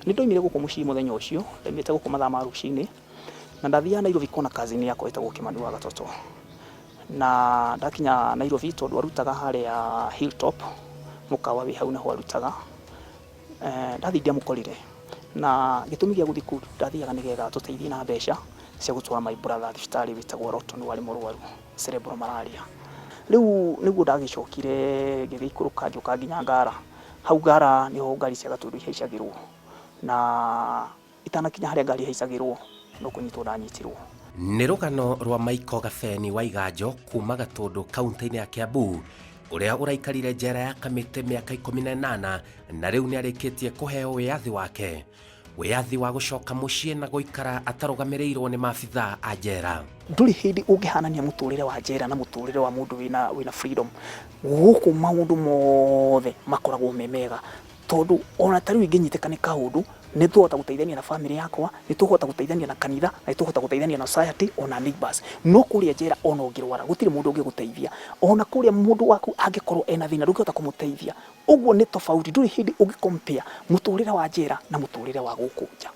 Nĩ ndoimire gũkũ mũciĩ mũthenya ũcio, ndaimĩte gũkũ mathaa ma rũcinĩ, na ndathiaga Nairobi kuona cousin yakwa ĩtagwo Kĩmani wa Gatoto. Na ndakinya Nairobi tondũ arutaga harĩa Hilltop, mũkawa wĩ hau nĩho arutaga, ndathiĩ ndiamũkorire. Na gĩtũmi gĩa gũthiĩ kũu ndathiaga nĩgetha atũteithie na mbeca cia gũtwara my brother thibitarĩ wĩtagwo Roton warĩ mũrwaru cerebral malaria. Rĩu nĩguo ndagĩcokire ngĩgĩikũrũka ngĩũka nginya Ngara. Hau Ngara nĩho ngari cia Gatũndũ ihaicagĩrwo na itanakinya harĩa ngari ihaicagĩrwo no kũnyitwo ndanyitirwo. Nĩ rũgano rwa Michael Gabeni wa Iganjo kuma Gatũndũ kaunti-inĩ ya Kiambu ũrĩa ũraikarire njera ya Kamĩtĩ mĩaka 18 na rĩu nĩ arĩkĩtie kũheo wĩyathi wake. Wĩyathi wa gũcoka mũciĩ na gũikara atarũgamĩrĩirwo nĩ maabithaa a njera. Ndũrĩ hĩndĩ ũngĩhanania mũtũrĩre wa njera na mũtũrĩre wa mũndũ wĩna freedom. Gũkũ maũndũ mothe makoragwo me mega tondũ ona ta rĩu ingĩnyitĩka nĩ kaũndũ nĩ tũhota gũteithania na bamĩrĩ yakwa, nĩ tũhota gũteithania na kanitha, na nĩ tũhota gũteithania na society ona neighbors. No kũrĩa njera ona ũngĩrwara gũtirĩ mũndũ ũngĩgũteithia. Ona kũrĩa mũndũ waku angĩkorwo ena thĩna ndũngĩhota kũmũteithia. Ũguo nĩ tofauti, ndũrĩ hĩndĩ ũngĩ compare mũtũrĩre wa njera na mũtũrĩre wa gũkũ nja.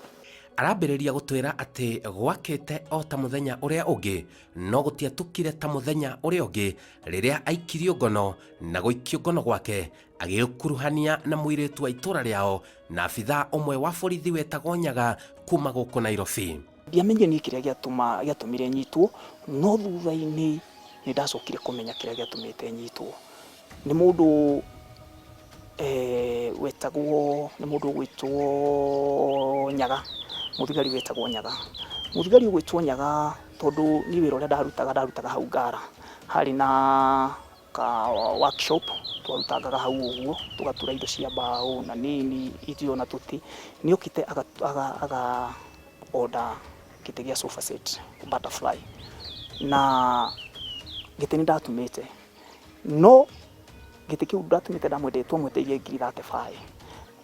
Arambĩrĩria gũtwĩra atĩ gwakĩte o ta mũthenya ũrĩa ũngĩ, no gũtiatukire ta mũthenya ũrĩa ũngĩ rĩrĩa aikirio ngono na gũikio ngono gwake agĩũkuruhania na mũirĩtu wa itũra rĩao na abithaa ũmwe wa borithi wetagwo Nyaga kuma gũkũ Nairobi. Ndiamenyire niĩ kĩrĩa gĩatũmire nyitwo, no thutha-inĩ nĩ ndacokire kũmenya kĩrĩa gĩatũmĩte nyitwo. Nĩ mũndũ wetagwo, nĩ mũndũ ũgwĩtwo Nyaga, mũthigari wetagwo Nyaga. Mũthigari ũgwĩtwo Nyaga tondũ niĩ wĩra ũrĩa ndarutaga, ndarutaga hau Ngara. Harĩ na ka workshop twarutangaga hau ũguo, tũgatura indo cia mbaũ na nini, irio na tũtĩ. Nĩ okĩte aga order gĩtĩ gĩa sofa set butterfly, na gĩtĩ nĩ ndatumĩte. No gĩtĩ kĩu ndatũmĩte ndamwendetie twamwendeirie ngiri 35.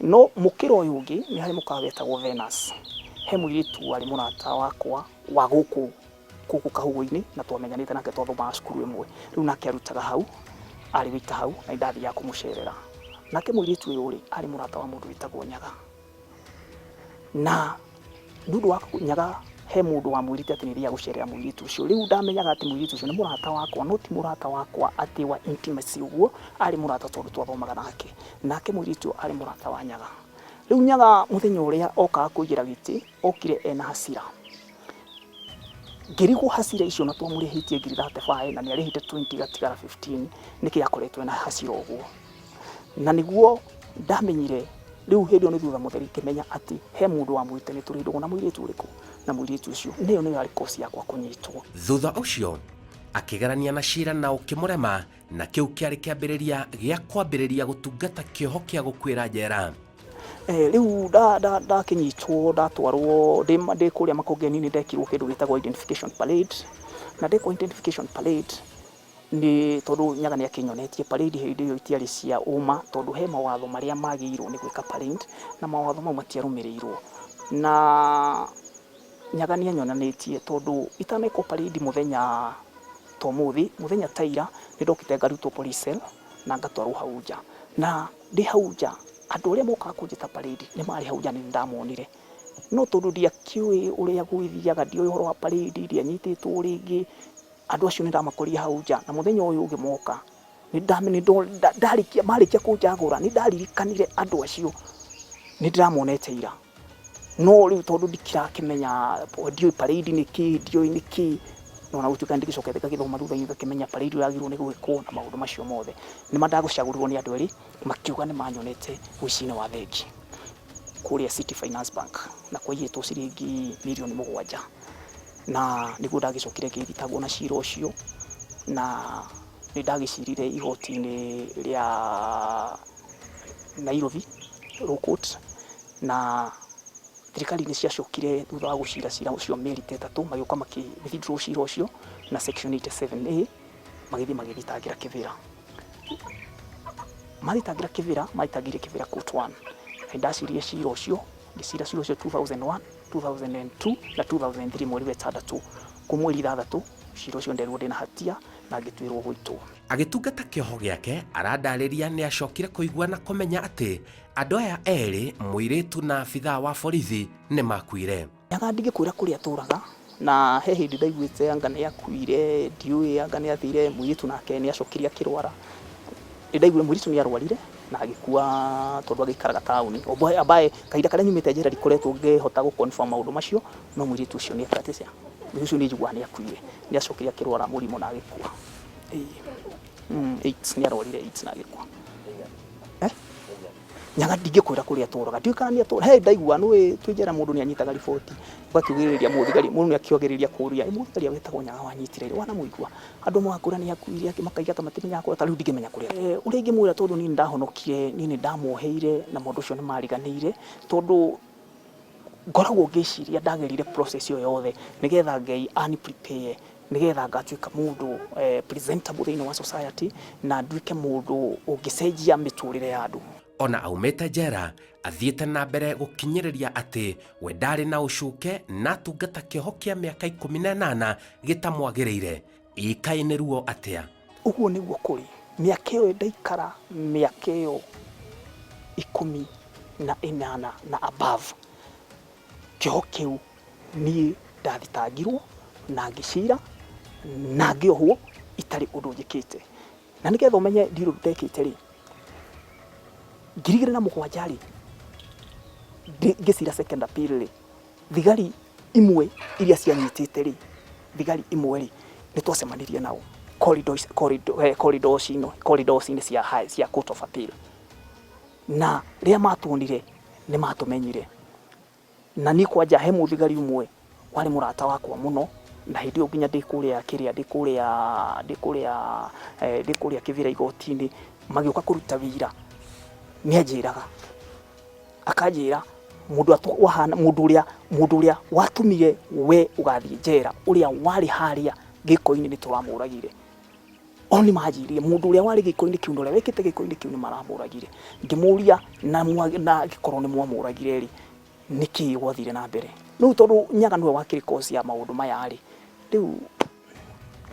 No mũkĩra ũyũ ũngĩ nĩ harĩ mũkawa wetagwo Venus. He mũirĩtu warĩ mũrata wakwa wa gũkũ gũkũ Kahugo-inĩ na twamenyanĩte nake twathomaga cukuru ĩmwe. Rĩu nake arutaga hau, arĩ waiter hau na nĩ ndathiaga kũmũcerera. Nake mũirĩtu ũyũ rĩ, arĩ mũrata wa mũndũ wĩtagwo Nyaga. Na nĩ ũndũ wa Nyaga he mũndũ wamwĩrĩte atĩ nĩ thiaga gũcerera mũirĩtu ũcio. Rĩu ndamenyaga atĩ mũirĩtu ũcio nĩ mũrata wakwa, no ti mũrata wakwa atĩ wa intimacy ũguo, arĩ mũrata tondũ twathomaga nake. Nake mũirĩtu ũyũ arĩ mũrata wa Nyaga. Rĩu Nyaga mũthenya ũrĩa okaga kũigĩra gĩtĩ, okire ena hasira. Ngĩrigwo hasira icio na twamũrĩhĩtie ngiri 35 na nĩ arĩhĩte 20 igatigara 15, nĩkĩ akoretwo ena hasira ũguo? Na nĩguo ndamenyire rĩu hĩndĩ ĩyo nĩ thutha mũtheri ngĩmenya atĩ he mũndũ wamwĩrĩte nĩ tũrĩ ndũgũ na mũirĩtu ũrĩkũ na mũirĩtu ũcio. Na ĩyo nĩyo yarĩ cause yakwa kũnyitwo. Thutha ũcio akĩgerania na cira na ũkĩmũrema na kĩu kĩarĩ kĩambĩrĩria gĩa kwambĩrĩria gũtungata kĩoho kĩa gũkuĩra njera. Rĩu ndakĩnyitwo ndatwarwo ndĩ kũrĩa Makongeni nĩ ndekirwo kĩndũ gĩtagwo identification parade, na ndekwo identification parade Nĩ tondũ Nyaga nĩ akĩnyonetie parade hĩndĩ ĩyo itiarĩ cia ũma tondũ he mawatho marĩa magĩrĩirwo nĩ gwĩka parade na mawatho mau matiarũmĩrĩirwo. Na Nyaga nĩ anyonanĩtie tondũ itanekwo parade mũthenya ta ũmũthĩ, mũthenya ta ira nĩ ndokĩte ngarutwo police cell na ngatwarwo hau nja. Na ndĩ hau nja andũ arĩa mokaga kũnjĩta parade nĩ marĩ hau nja na nĩ ndamonire. No tondũ ndiakĩũĩ ũrĩa gwĩthiaga, ndioĩ ũhoro wa parade, ndianyitĩtwo rĩngĩ, Andũ acio nĩndamakorire hau nja, na mũthenya ũyũ ũngĩ moka, marĩkia kũnjagũra, nĩndaririkanire andũ acio nĩndĩramonete ira. No rĩu tondũ ndikĩrakĩmenya, ndiũĩ parade nĩ kĩĩ, ndiũĩ nĩ kĩĩ, no ona gũtuĩka nĩndĩgĩcokete ngagĩthoma thutha-inĩ ngakĩmenya parade yagĩrĩirwo nĩ gwĩkwo na maũndũ macio mothe. Nĩma ndagũcagũrirwo nĩ andũ erĩ, makiuga nĩmanyonete ũici-inĩ wa bengi kũrĩa City Finance Bank, na kwaiyĩtwo ciringi mirioni 7. Na nĩguo ndagĩcokire ngĩthitangwo na cira ũcio, na nĩ ndagĩcirire igoti-inĩ rĩa Nairobi Law Court, na thirikari nĩ ciacokire thutha wa gũcira cira ũcio mĩeri ta 3, magĩũka makĩ withdraw cira ũcio na section 87A, magĩthiĩ magĩthitangĩra Kĩbĩra. Mathitangĩra Kĩbĩra, mathitangĩire Kĩbĩra Court 1. Na nĩ ndacirire cira ũcio, ngĩcira cira ũcio 2001. 2002 na 2003 mweri wa 6 kwĩ mweri 6 cira ũcio nderirwo ndĩna hatia Na ngĩtuĩrwo gũitwo. Agĩtungata kĩoho gĩake, arandarĩria nĩ acokire kũigua na kũmenya atĩ andũ aya erĩ, mũirĩtu na abithaa wa borithi, nĩ makuire. Nyaga ndingĩkwĩra kũrĩa atũraga, na he hĩndĩ ndaiguĩte anga nĩ akuire, ndiũĩ anga nĩ athire, mũirĩtu nake nĩ acokire akĩrwara. Nĩ ndaiguire mũirĩtu nĩ arwarire na agĩkua tondũ agĩikaraga taũni. Ambaye kahinda karĩa nyumĩte njera ndikoretwo ngĩhota gũ confirm maũndũ macio, no mũirĩtu ũcio nĩ ekaga atĩa? Mũirĩtu ũcio nĩ njiguaga nĩ akuire. Nĩ acokire akĩrwara mũrimũ na agĩkua. Ĩĩ. AIDS, nĩ arwarire AIDS na agĩkua. Eh? Nyaga ndingĩkwĩra kũrĩa atũraga, ndiũĩ kana nĩ atũraga, he ndaigua nĩũĩ twĩ njera mũndũ nĩ anyitaga riboti, ũgakiugĩrĩria mũthigari, mũndũ nĩ akĩagĩrĩria kũria, ĩ mũthigari wetagwo Nyaga wanyitire rĩ, wanamũigua? Andũ amwe magakwĩra nĩ akuire, angĩ makaiga ta matimenyaga kũrĩa, ta rĩu ndingĩmenya kũrĩa. Ũrĩa ingĩmwĩra tondũ niĩ nĩ ndahonokire, niĩ nĩ ndamuoheire na maũndũ ũcio nĩ mariganĩire, tondũ ngoragwo ngĩciria ndagerire process ĩyo yothe nĩgetha Ngai ani prepare nĩgetha ngatuĩka mũndũ presentable thĩinĩ wa society na nduĩke mũndũ ũngĩcenjia mĩtũrĩre ya andũ. Ona aumĩte njera, athiĩte na mbere gũkinyĩrĩria atĩ we ndarĩ na ũcuke na atungata kĩoho kĩa mĩaka 18 gĩtamwagĩrĩire. Ĩ kaĩ nĩ ruo atĩa? Ũguo nĩguo kũrĩ, mĩaka ĩyo ndaikara mĩaka ĩyo 18 na above, kĩoho kĩu niĩ ndathitangirwo na ngĩcira na ngĩohwo itarĩ ũndũ njĩkĩte. Na nĩgetha ũmenye ndirĩ ũndũ ndekĩte rĩ, 2007 rĩ, ngĩcira second appeal rĩ, thigari imwe iria cianyitĩte rĩ, thigari imwe rĩ, nĩ twacemanirie nao corridors, corridor, corridors ino, corridors-inĩ cia high, cia court of appeal. Na rĩrĩa matuonire nĩ matũmenyire. Na niĩ kwanja he mũthigari ũmwe warĩ mũrata wakwa mũno, na hĩndĩ ĩyo nginya ndĩ kũrĩa kĩrĩa, ndĩ kũrĩa, ndĩ kũrĩa, ndĩ kũrĩa Kĩbĩra igoti-inĩ, magĩũka kũruta wĩira, nĩ anjĩraga, akanjĩra mũndũ wahana, mũndũ ũrĩa, mũndũ ũrĩa watũmire we ũgathiĩ njera, ũrĩa warĩ harĩa gĩko-inĩ nĩ tũramũragire. O nĩ manjĩrire mũndũ ũrĩa warĩ gĩko-inĩ kĩu na ũrĩa wekĩte gĩko-inĩ kĩu nĩ maramũragire. Ngĩmũria na angĩkorwo nĩ mwamũragire rĩ, nĩkĩ gwathire na mbere? Rĩu tondũ Nyaga nĩwe wakĩrĩ cause ya maũndũ maya rĩ, rĩu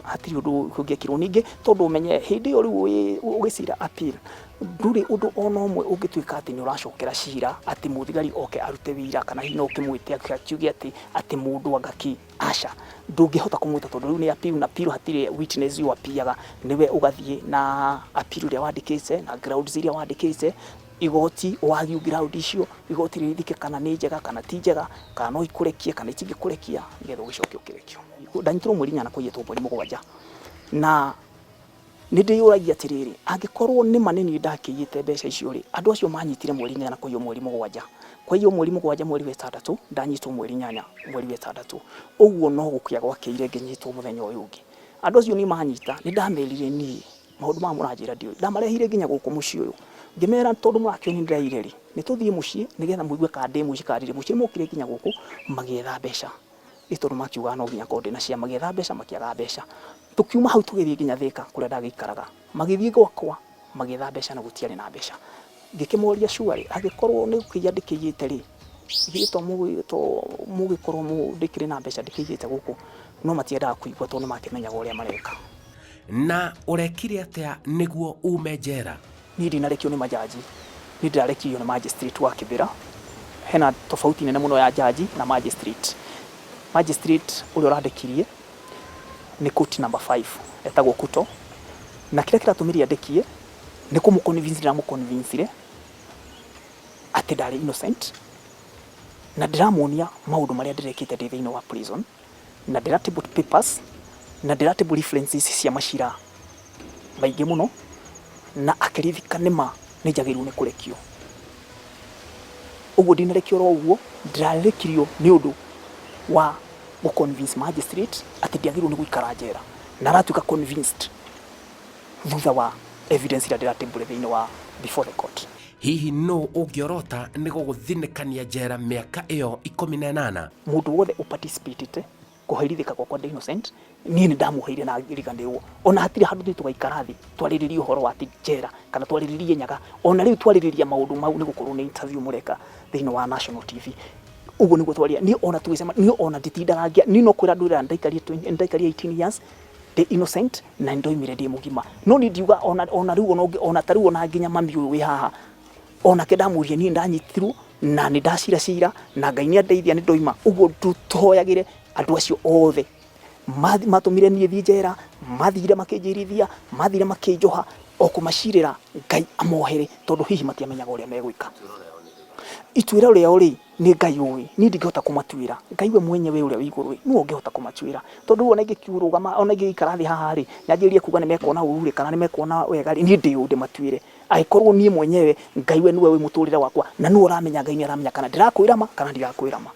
hatirĩ ũndũ ũngĩekirwo. Ningĩ tondũ ũmenye hĩndĩ ĩyo rĩu ũgĩcira appeal, ndũrĩ ũndũ ona ũmwe ũngĩtuĩka atĩ nĩ ũracokera cira atĩ mũthigari oke arute wĩira kana hihi no ũkĩmwĩte akiuge atĩ atĩ mũndũ anga kĩ. Aca, ndũngĩhota kũmwĩta tondũ rĩu nĩ appeal na appeal hatirĩ witness ũ appear ga, nĩwe ũgathiĩ na appeal ĩrĩa wandĩkĩte na grounds iria wandĩkĩte, igoti ũ argue ground icio, igoti rĩthike kana nĩ njega kana ti njega, kana no ikũrekie kana itingĩkũrekia, nĩgetha ũgĩcoke ũkĩrekio. Ndanyitirwo mweri 8 kũiyĩtwo mweri 7 na Nĩ ndĩyũragia atĩrĩrĩ, angĩkorũo nĩ ma nĩ niĩ ndakĩiyĩte mbeca icio-rĩ, andũ acio maanyitire mweri 8 kũiywo mweri 7, kwaiywo mweri 7 mweri wa ĩtandatũ, ndanyitwo mweri 8 mweri wa ĩtandatũ, ũguo no gũkĩa gwakĩire ngĩnyitwo mũthenya ũyũ ũngĩ. Andũ acio niĩ manyita, nĩ ndamerire niĩ maũndũ maya mũranjĩra ndiũĩ. Ndamarehire nginya gũkũ mũciĩ ũyũ, ngĩmera tondũ mũrakĩona nĩ ndĩraiyire-rĩ, nĩ tũthiĩ mũciĩ nĩgetha mũigue kana ndĩ mũici kana ndirĩ mũici. Nĩ mokire nginya gũkũ magĩetha mbeca. Ĩ tondũ makiugaga no nginya ngorwo ndĩna cia, magĩetha mbeca makĩaga mbeca. Tũkiuma hau tũgĩthiĩ nginya Thĩka kũrĩa ndagĩikaraga. Magĩthiĩ gwakwa magĩetha mbeca na gũtiarĩ na mbeca. Ngĩkĩmoria surely angĩkorwo nĩ gũkĩiya ndĩkĩiyĩte rĩ, githĩ to mũgĩkorwo ndĩkĩrĩ na mbeca ndĩkĩigĩte gũkũ? No matiendaga kũigua tondũ nĩ makĩmenyaga ũrĩa mareka. Na ũrekire atĩa nĩguo ume njera? Niĩ ndinarekio nĩ majaji, niĩ ndĩrarekirio nĩ magistrate wa Kĩbĩra. Hena tofauti nene mũno ya jaji na magistrate. Magistrate ũrĩa ũrandekirie nĩ court number 5 etagwo Kuto, na kĩrĩa kĩratũmire andekie nĩ kũmũ convince ndĩramũ convince atĩ ndarĩ innocent, na ndĩramuonia maũndũ marĩa ndĩrekĩte ndĩ thĩinĩ wa prison, na ndĩra table papers, na ndĩra table references cia macira maingĩ mũno, na akĩrithika nĩma nĩ njagĩrĩirwo nĩ kũrekio. Ũguo ndinarekio oro ũguo, ndĩrarekirio nĩ ũndũ wa gũ convince magistrate atĩ ndiagĩrĩirwo nĩ gũikara njera, na aratuĩka convinced thutha wa evidence ĩrĩa ndĩra table thĩinĩ wa before the court. Hihi nũ ũngĩorota nĩ gũgũthinĩkania njera mĩaka ĩyo 18? Mũndũ wothe ũ participate kũherithĩka gwakwa ndĩ innocent, niĩ nĩ ndamũheire na ngĩriganĩrwo. Ona hatirĩ handũ tũthiĩ tũgaikara thĩ twarĩrĩrie ũhoro wa atĩ njera kana twarĩrĩrie Nyaga. Ona rĩu twarĩrĩria maũndũ mau nĩ gũkorwo nĩ interview mũreka thĩinĩ wa national TV. Ũguo nĩguo twaria. Niĩ ona tũgĩcemania, niĩ ona nditindaga ngĩa, niĩ no kwĩra ndwĩraga ndaikarie 18 years. Ndĩ innocent na nĩ ndoimire ndĩ mũgima. No niĩ ndiuga ona ona rĩu ona ũngĩ ona ta rĩu ona nginya mami ũyũ wĩ haha onake ndamũririe niĩ ndanyitirwo na nĩ ndacira cira na Ngai nĩ andeithia nĩ ndoima. Ũguo tũhoyagĩre andũ acio othe matũmire niĩ thiĩ njera, mathire makĩnjirithia, mathire makĩnjoha, o kũmacirĩra Ngai amohere tondũ hihi matiamenyaga ũrĩa megwĩka. Ituĩro rĩao rĩ, nĩ Ngai ũĩ, niĩ ndingĩhota kũmatuĩra. Ngai we mwenyewe ũrĩa wĩ igũrũ rĩ, nĩwe ũngĩhota kũmatuĩra. Tondũ rĩu ona ingĩkĩrũgama, ona ingĩgĩikara thĩ haha rĩ, nyanjĩrĩrie kuga nĩ mekuona ũru rĩ, kana nĩ mekuona wega rĩ, niĩ ndĩ ũ ndĩmatuĩre? Angĩkorwo niĩ mwenyewe Ngai we nĩwe wĩ mũtũrĩre wakwa, na nĩwe ũramenya, Ngai nĩ aramenya kana ndĩrakwĩra ma kana ndirakwĩra ma.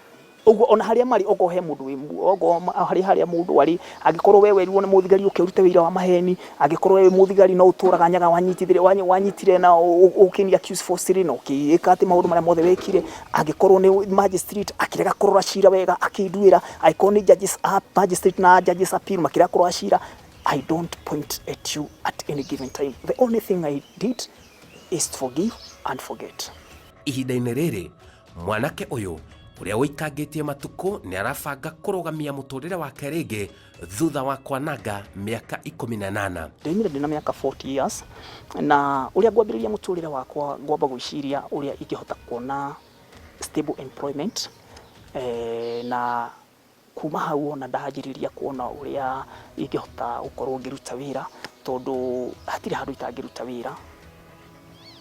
Ũguo ona harĩa marĩ okorwo he mũndũ wĩ okorwo harĩ harĩa mũndũ arĩ, angĩkorwo we werirwo nĩ mũthigari ũke ũrute ũira wa maheni, angĩkorwo we wĩ mũthigari no ũtũraga nyaga wanyitithire wanyitire na ũkĩni accuse falsely na ũkĩĩka atĩ maũndũ marĩa mothe wekire, angĩkorwo nĩ magistrate akĩrega kũrora cira wega akĩnduĩra, angĩkorwo nĩ judges a magistrate na judges appeal makĩrega kũrora cira, I don't point at you at any given time. The only thing I did is to forgive and forget. Ihinda-inĩ rĩrĩ, Mwanake ũyũ ũrĩa ũikangĩtie matukũ nĩ arabanga kũrũgamia mũtũrĩre wake rĩngĩ thutha wa kwananga mĩaka 18. Ndaumire ndĩna mĩaka 40 years na ũrĩa ngwambĩrĩria mũtũrĩre wakwa ngwamba gwĩciria ũrĩa ingĩhota kuona stable employment na kuma hau ona ndanjĩrĩria kuona ũrĩa ingĩhota gũkorwo ngĩruta wĩra tondũ hatirĩ handũ itangĩruta wĩra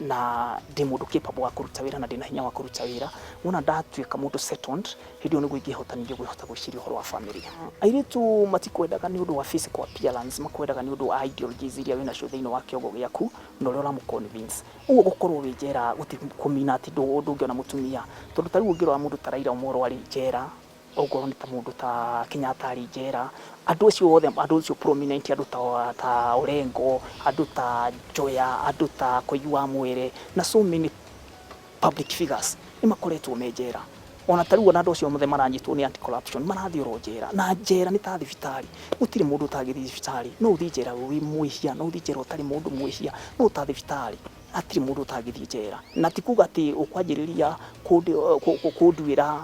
na ndĩ mũndũ capable wa kũruta wĩra na ndĩna hinya wa kũruta wĩra. Wona ndatuĩka mũndũ settled, hĩndĩ ĩyo nĩguo ingĩhota ningĩ kwĩhota gwĩciria ũhoro wa family. Airĩtu matikwendaga nĩ ũndũ wa physical appearance, makwendaga nĩ ũndũ wa ideologies iria wĩnacio thĩinĩ wa kĩongo gĩaku na ũrĩa ũramũ convince. Ũguo gũkorwo wĩ njera gũtikũmina atĩ ndũngĩona mũtumia, tondũ ta rĩu ũngĩrora mũndũ ta Raila Omollo arĩ njera, Ongorwo nĩ ta mũndũ ta Kenyatta arĩ njera, andũ acio othe, andũ acio prominent, andũ ta ta Orengo, andũ ta Njoya, andũ ta Koigi wa Mwere na so many public figures nĩ makoretwo me njera. Ona ta rĩu ona andũ acio othe maranyitwo nĩ anti corruption marathiĩ oro njera, na njera nĩ ta thibitarĩ, gũtirĩ mũndũ ũtangĩthiĩ thibitarĩ. No ũthiĩ njera wĩ mwĩhia, no ũthiĩ njera ũtarĩ mũndũ mwĩhia, no ta thibitarĩ. Hatirĩ mũndũ ũtangĩthiĩ njera. Na ti kuga atĩ ũkwanjĩrĩria kũnduĩra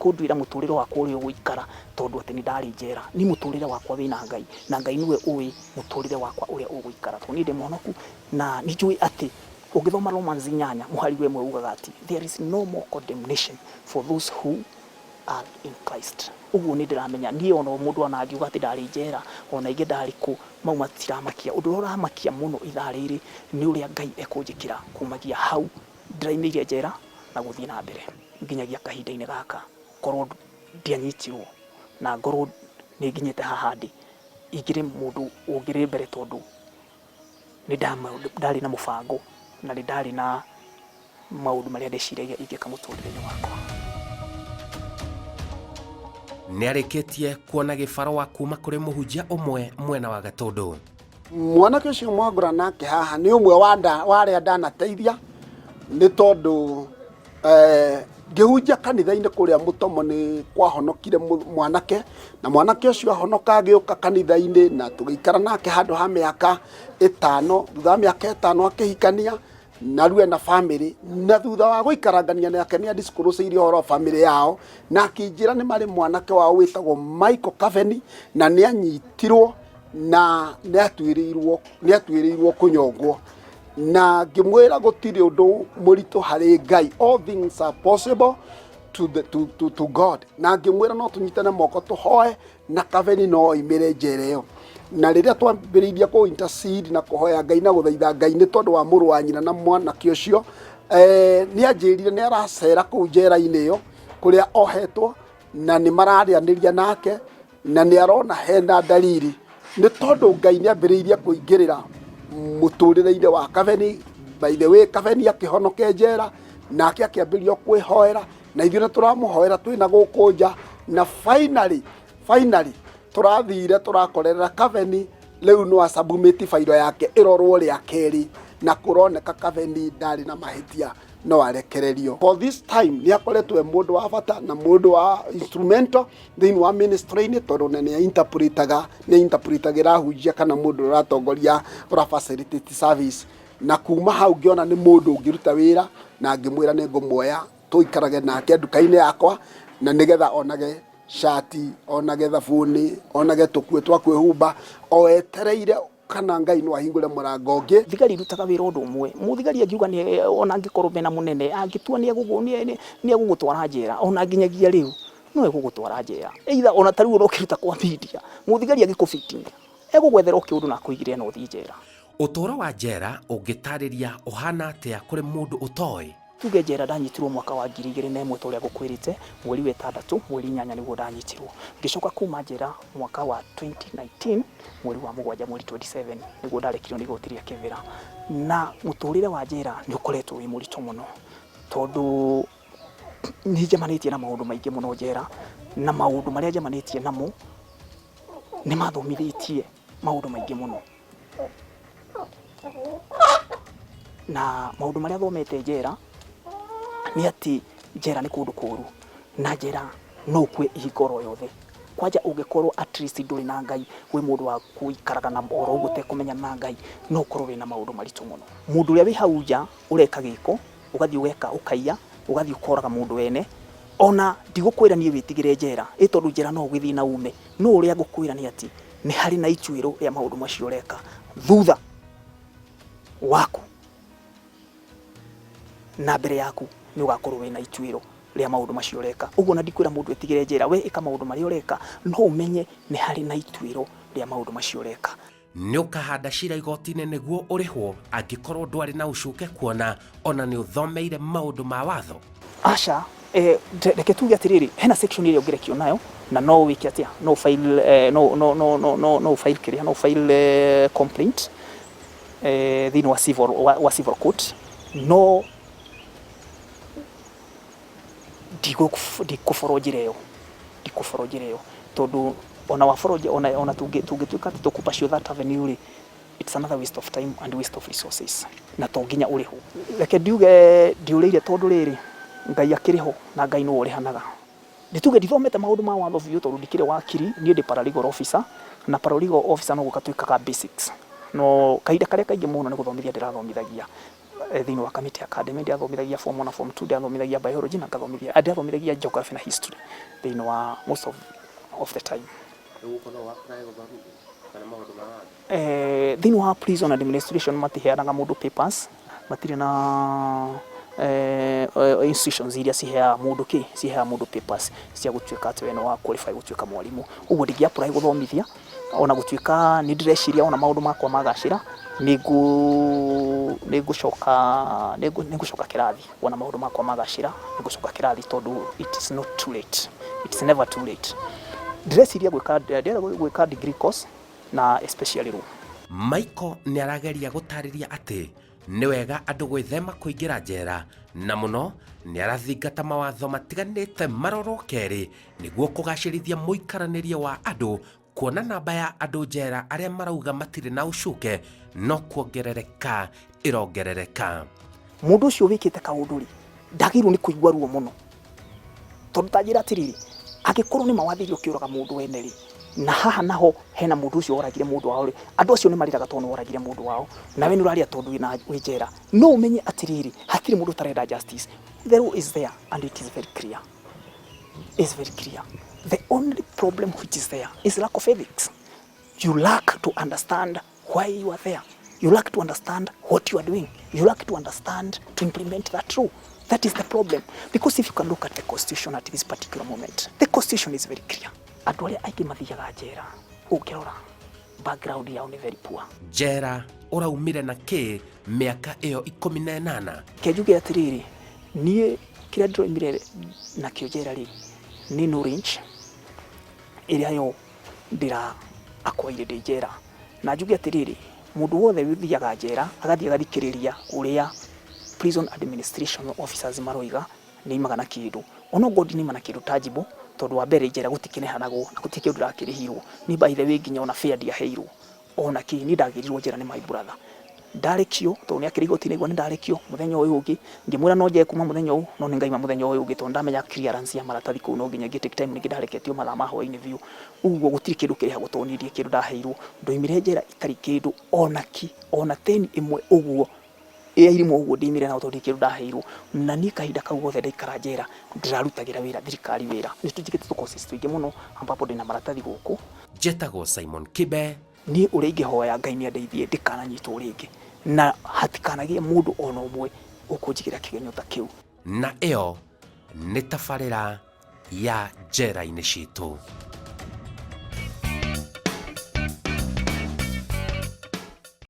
kũnduĩra mũtũrĩre wakwa ũrĩa ũgũikara tondũ atĩ nĩ ndarĩ njera. Niĩ mũtũrĩre wakwa wĩna Ngai, na Ngai nĩwe ũĩ mũtũrĩre wakwa ũrĩa ũgũikara tondũ niĩ ndĩ mũhonoku na nĩ njũĩ atĩ ũngĩthoma Romans 8 mũhari wa 1 ugaga atĩ there is no more condemnation for those who are in Christ. Ũguo nĩ ndĩramenya niĩ ona mũndũ ona angiuga atĩ ndarĩ njera, ona aige ndarĩ kũ, mau matiramakia. Ũndũ ũrĩa ũramakia mũno ithaa rĩrĩ nĩ ũrĩa Ngai ekũnjĩkĩra kumagia hau ndĩraimĩire njera na gũthiĩ na mbere nginyagia kahinda-inĩ gaka. Korwo ndianyitirwo na ngorwo nĩ nginyĩte haha ndĩ, ingĩrĩ mũndũ ũngĩrĩ mbere tondũ nĩ ndarĩ na mũbango na nĩ ndarĩ na maũndũ marĩa ndeciragia ingĩka mũtũrĩre-inĩ wakwa. Nĩarĩkĩtie kuona gĩbarũa kuma kũrĩ mũhunjia ũmwe mwena wa Gatũndũ. Mwanake ũcio mwangũra nake haha nĩ ũmwe wa wa arĩa ndanateithia nĩ tondũ ngĩhunjia kanitha-inĩ kũrĩa Mũtomo nĩ kwahonokire mwanake na mwanake ũcio ahonoka agĩũka kanitha-inĩ na tũgĩikara nake handũ ha mĩaka 5. Thutha wa mĩaka 5 akĩhikania na rĩu ena famĩlĩ, na thutha wa gũikarangania nake nĩ andiscloseirie ũhoro wa famĩlĩ yao na akĩnjĩra nĩ marĩ mwanake wao wĩtagwo Michael Kaveni na nĩ anyitirwo na nĩ atuĩrĩirwo kũnyongwo, na ngĩmwĩra gũtirĩ ũndũ mũritũ harĩ Ngai, all things are possible to God, na ngĩmwĩra no tũnyitane moko tũhoe na Kaveni no oimĩre njera ĩyo. Na rĩrĩa twambĩrĩirie kũ intercede na kũhoya Ngai na gũthaitha Ngai nĩ tondũ wa mũrũ wa nyina na mwanake ũcio, nĩ anjĩrire nĩ aracera kũu njera-inĩ ĩyo kũrĩa ohetwo, na nĩ mararĩanĩria nake na nĩ arona hena dalili nĩ tondũ Ngai nĩ ambĩrĩirie kũingĩrĩra mũtũrĩre-inĩ wa Kaveni. By the way, Kaveni akĩhonoke njera nake akĩambĩrĩria kwĩhoera na ithuĩ nĩ tũramũhoera twĩna gũkũ nja, na finally tũrathire tũrakorerera Kaveni rĩu no asubmit fairo yake ĩrorwo rĩa kerĩ, na kũroneka Kaveni ndarĩ na mahĩtia no arekererio. For this time nĩ akoretwo e mũndũ wa bata na mũndũ wa instrumental thĩinĩ wa ministry-inĩ tondũ na nĩ interpretaga, nĩ interpretagĩra ahunjia kana mũndũ ũratongoria ũra facilitate service, na kuma hau ngĩona nĩ mũndũ ũngĩruta wĩra na ngĩmwĩra nĩ ngũmuoya tũikarage nake nduka-inĩ yakwa na nĩgetha onage cati, onage thabuni, onage tũkuo twa kwĩhumba, o etereire kana Ngai no ahingũre mũrango ũngĩ. Thigari irutaga wĩra ũndũ ũmwe. Mũthigari angiuga nĩ ona angĩkorwo mena mũnene, angĩtua nĩ egũgũtwara njera, ona nginyagia rĩu no egũgũtwara njera. Either ona ta rĩu ona ũkĩruta kwa media, mũthigari angĩkũbitinga, egũgwethera o kĩũndũ na akũigĩrĩre na ũthiĩ njera. Ũtũũro wa njera ũngĩtaarĩria ũhaana atĩa kũrĩ mũndũ ũtoĩ? Tuge njera ndanyitirwo mwaka wa 2001 ta ũrĩa ngũkwĩrĩte, mweri wa ĩtandatũ, mweri inyanya nĩguo ndanyitirwo. Ngĩcoka kuma njera mwaka wa 2019, mweri wa mũgwanja, mweri 27 nĩguo ndarekirio nĩ igoti rĩa Kĩbĩra. Na mũtũrĩre wa njera nĩ ũkoretwo wĩ mũritũ mũno, tondũ nĩ njemanĩtie na maũndũ maingĩ mũno njera, na maũndũ marĩa njemanĩtie namo nĩ mathomithĩtie maũndũ maingĩ mũno. Na maũndũ marĩa thomete njera nĩ atĩ njera nĩ kũndũ kũru, na njera no ũkue ihinda oro yothe. Kwanja ũngĩkorwo at least ndũrĩ na Ngai, wĩ mũndũ wa gũikaraga na oro ũguo ũtekũmenyana na Ngai, no ũkorwo wĩna maũndũ maritũ mũno. Mũndũ ũrĩa wĩ hau nja ũreka gĩko, ũgathiĩ ũgeka, ũkaiya, ũgathiĩ ũkoraga mũndũ wene, ona ndigũkwĩra niĩ wĩtigĩre njera, ĩ tondũ njera no ũgĩthiĩ na ume, no ũrĩa ngũkwĩra nĩ atĩ nĩ harĩ na ituĩro rĩa maũndũ macio ũreka thutha waku na mbere yaku nĩ ũgakorwo wĩna ituĩro rĩa maũndũ macio ũreka. Ũguo ona ndikwĩra mũndũ etigĩre njera, we ĩka maũndũ marĩa ũreka no ũmenye nĩ harĩ na ituĩro rĩa maũndũ macio ũreka. Nĩ ũkahanda cira igoti-inĩ nĩguo ũrĩhwo angĩkorwo ndwarĩ na ũcuke kuona ona nĩ ũthomeire maũndũ ma watho? Aca, reke tuge atĩrĩrĩ, hena section ĩrĩa ũngĩrekio nayo na no wĩke atĩa, no file, no, no, no, no, no, no file kĩrĩa, no file complaint thĩinĩ wa civil, wa civil court, no ndikũboro njĩra ĩyo, ndikũboro njĩra ĩyo tondũ ona waboro, ona tũngĩtuĩka atĩ tũkũ pursue that avenue rĩ, it's another waste of time and waste of resources, na to nginya ũrĩhwo. Reke ndiuge ndiũrĩire tondũ rĩrĩ, Ngai akĩrĩ ho na Ngai nĩwe ũrĩhanaga. Nĩ tuge ndithomete maũndũ ma watho biũ tondũ ndikĩrĩ wakiri, niĩ ndĩ paralegal officer, na paralegal officer no gũka twĩkaga basics, no kahinda karĩa kaingĩ mũno nĩ gũthomithia ndĩrathomithagia thĩinĩ wa Kamiti Academy, ndĩrathomithagia form 1 na form 2, ndĩrathomithagia biology na ngathomithia, ndĩrathomithagia geography na history thĩinĩ wa most of the time. Thĩinĩ wa prison administration matiheanaga mũndũ papers, matirĩ na institutions iria ciheaga mũndũ kĩ, ciheaga mũndũ papers cia gũtuĩka atĩ we nĩ wa qualify gũtuĩka mwarimũ. Ũguo ndingĩ apply gũthomithia, ona gũtuĩka nĩ ndĩreciria ona maũndũ makwa magacĩra, nĩngũcoka kĩrathi, wona maũndũ makwa magacĩra, nĩngũcoka kĩrathi tondũ it is not too late, it's never too late. Ndĩreciria gwĩka, ndĩrenda gwĩka degree course na especially law. Michael nĩ arageria gũtarĩria atĩ nĩ wega andũ gwĩthema kũingĩra njera, na mũno nĩ arathingata mawatho matiganĩte marorwo kerĩ nĩguo kũgacĩrithia mũikaranĩrie wa andũ, kuona namba ya andũ njera arĩa marauga matirĩ na ũcuke no kuongerereka ĩrongerereka. Mũndũ ũcio wĩkĩte kaũndũ rĩ, ndagĩrĩirwo nĩ kũigua ruo mũno, tondũ ta njĩra atĩrĩrĩ, angĩkorwo nĩ ma wathire ũkĩũraga mũndũ wene rĩ, na haha naho hena mũndũ ũcio woragire mũndũ wao rĩ, andũ acio nĩ marĩraga tondũ nĩ woragire mũndũ wao, nawe nĩ ũrarĩra tondũ wĩ njera. No ũmenye atĩrĩrĩ, hatirĩ mũndũ ũtarenda justice. The law is there and it is very clear. It's very clear. The only problem which is there is lack of ethics. You lack to understand why you are there. You lack to understand what you are doing. You lack to understand to implement that law. That is the problem. Because if you can look at the constitution at this particular moment, the constitution is very clear. Andũ arĩa aingĩ mathiaga njera, ũngĩrora background yao nĩ very poor. Njera ũraumire na kĩ mĩaka ĩyo 18? Reke njuge atĩrĩrĩ, niĩ kĩrĩa ndĩroimire nakĩo njera rĩ, nĩ knowledge ĩrĩa yo ndĩra acquire ndĩ njera. Na njuge atĩrĩrĩ, mũndũ wothe ũthiaga njera agathiĩ agathikĩrĩria ũrĩa prison administration officers maroiga, nĩ aumaga na kĩndũ. Onokorwo ndinauma na kĩndũ tangible, tondũ wa mbere njera gũtikĩrĩhanagwo na gũtirĩ kĩndũ ndĩrakĩrĩhirwo. Niĩ by the way nginya ona fare ndiaheirwo, ona kĩ, niĩ ndagĩrirwo njera nĩ my brother. Ndarekio, tondũ nĩ akĩrĩ igoti-inĩ aigua nĩ ndarekio, mũthenya ũyũ ũngĩ, ngĩmwĩra no njoe kuma mũthenya ũyũ, no nĩ ngaima mũthenya ũyũ ũngĩ tondũ ndamenya clearance ya maratathi kũu no nginya ingĩ take time, ningĩ ndareketio mathaa ma hwaĩ-inĩ biũ. Ũguo gũtirĩ kĩndũ kĩrĩhagwo tondũ niĩ ndirĩ kĩndũ ndaheirwo. Ndoimire njera itarĩ kĩndũ ona kĩ, ona ten ĩmwe ũguo. Ĩ airimũ ũguo ndĩimire nao tondũ kĩndũ ndaheirwo. Na niĩ kahinda kau gothe ndaikara njera ndĩrarutagĩra wĩra thirikari wĩra. Nĩ tũnjĩkĩte tũ courses tũingĩ mũno ambapo ndĩna maratathi gũkũ. Njetagwo Simon Kibe. Niĩ ũrĩa ingĩhoya Ngai nĩ andeithie ndikananyitwo rĩngĩ na hatikanagĩe mũndũ ona ũmwe ũkũnjigĩra kĩgenyo ta kĩu. Na ĩyo nĩ tabarĩra ya njera-inĩ citũ.